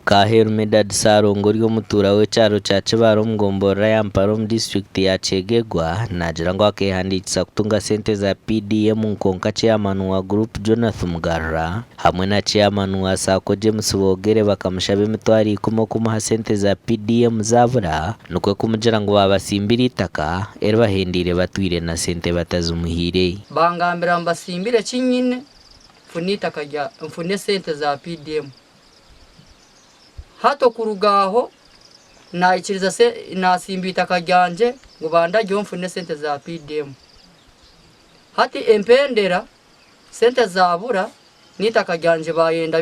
Kaheru Medard Ssalongo ori omutuura w'ekyaro kya Kibaare omu gomborora ya Mpara omu disiturikiti ya Kyegegwa naagira ngu akeehandiikisa kutunga sente za PDM kwonka Chairman wa guruupu Jonath Mugarura hamwe na Chairman wa Sacco James Bogere bakamushaba emitwaro ikumi okumuha sente za PDM zaabura nikwo kumugira ngu baabasimbire eitaka eri bahendeire batwire na sente batazimuhaire. Bangambira ngu basimbire eki nyine nfune eitaka rya nfune sente za PDM. Hati okuruga aho naikiriza nasimba eitaka ryangye ngu bandagyeho nfune sente za PDM. Hati empendera sente zabura n'eitaka ryangye bayenda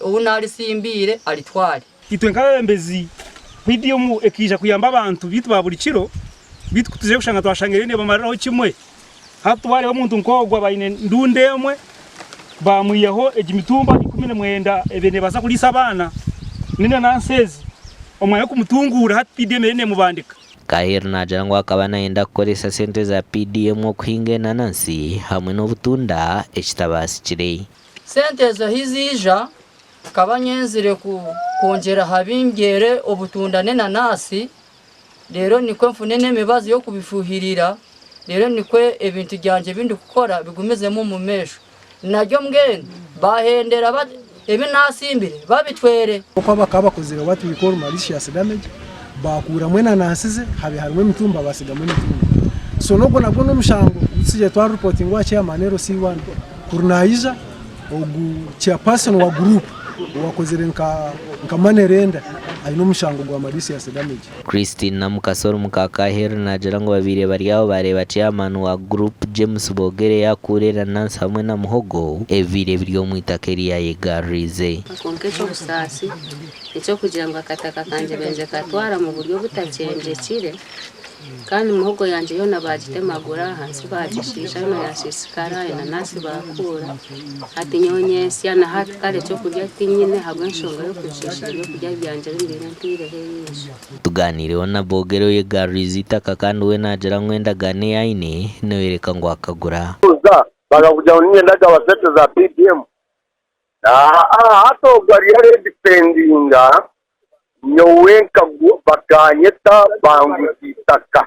ou narisimbiire aritware. Itwe nk'abebembezi PDM ekaija kuyamba abantu beitu ba buri kiro beitu kutwizire kushanga twashanga eriyo nebamariraho kimwe. Hati wareeba omuntu nk'ogwo aba aine ndunda emwe bamwihaho egi mitumba 19 ebaire nebaasa kuriisa abaana n'enanansi ezi omwanya gw'okumutunguura hati PDM eriyo nemubandika. Kaheru naagira ngu akaba nayenda kukoresa sente za PDM okuhinga enanansi hamwe n'obutunda ekitabaasikire. Sente ezo ahi ziija nkaba nyenzire kwongyera aha bi mbyire obutunda n'enanasi Reero nikwo nfune n'emibazi y'okubifuuhirira, reero nikwo ebintu byangye ebi ndikukora bigumizemu omu maisho. Naryo mbwenu baahendera ebi naasimbire babitwere. Oku bakaba bakozire what we call malicious damage, baakuuramu enanansi ze habe harimu emitumba baasigamu emitumba. So n'ogwo nagwo n'omushango ogu tutsigaire twa reportinga owa chairman LC1 kuri naija ogu chairperson wa group owakozire nka nka money lender aine omushango gwa malicious damage. Christine Namukasa ori muka Kaheru naagira ngu babaire bari aho baareeba chairman wa group James Bogere yaakuura enanansi hamwe na muhogo ebibaire biri omu itaka eri yaayegaruriize. Kwonka eky'obusaasi n'eky'okugira ngu akataka kangye baije katwara mu buryo butakyengyekire. Kandi muhogo yangye yoona baagitemagura, ahansi baagishiisha yoona yaasiisikara, enanasi baakuura. Hati nyowe nyentsya na hati kare ekyokurya tinyine ahabw'enshonga y'okushiisha ebyokurya byangye ebi mbaire ntaireho eriisho. Tugaaniireho na Bogere oyegaruriize eitaka kandi we naagira ngu endagaano ei aine neeyoreka ngu akagura. Buuza, Bakakugira ngu niinyenda kugaba sente za PDM? Hati ogwo ariyo areedifendinga Nyowe bakanyeta banguza eitaka.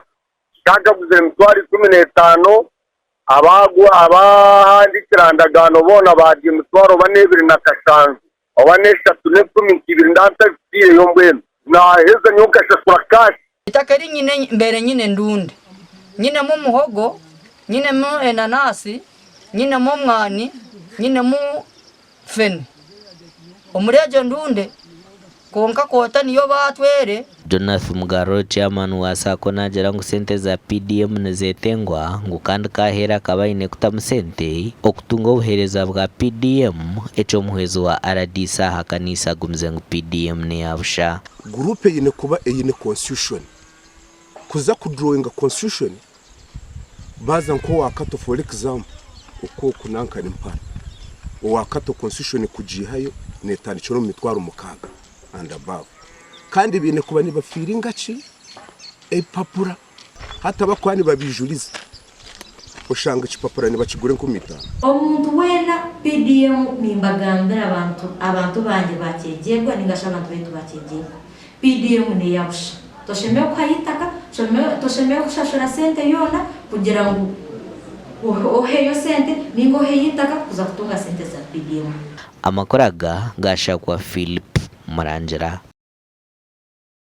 Nkaba nkaguzire emitwaro 15, abahandiikire aha ndagaano boona baarya emitwaro oba n'ebiri na kashanju oba n'eshatu n'enkumi nka ibiri ndaba ntazitaireyo mbwenu. Naaheza nyowe nkashashura kaashi. Eitaka eri nyine mbaire nyine ndunde. Nyinemu omuhogo, nyinemu enanasi, nyinemu omwani, nyinemu fene omuri egyo ndunde, kwonka koota niyo baatwere. Jonath Mugarura Chairman wa Sacco naagira ngu sente za PDM nizetengwa ngu kandi Kaheera akaba aine kutamu sente okutunga obuheereza bwa PDM eky'omuhwezi wa rdc ahakaniise agumize ngu PDM neya busha. Group eine kuba eine constitution. Kuza ku drawinga constitution Baaza nk'owa Kato for example okwoku nanka ni Mpara, owa Kato constitution kugiihayo netandikira omu mitwaro mukaaga and above. Kandi baine kuba nibafiiringa ki? Ebipapura. Hati abakuba nibabiijuriza oshanga ekipapura nibakigura enkumi itaano. Omuntu weena PDM nimbagambira abantu abantu bangye ba Kyegegwa ningashi abantu baitu ba Kyegegwa PDM neya busha. Toshemereire kuhayo eitaka, toshemereire kushashura sente yoona kugira ngu oheyo sente ninga oheyo eitaka kuza kutunga sente za PDM. Amakuru aga gaashakwa Philip Murangira.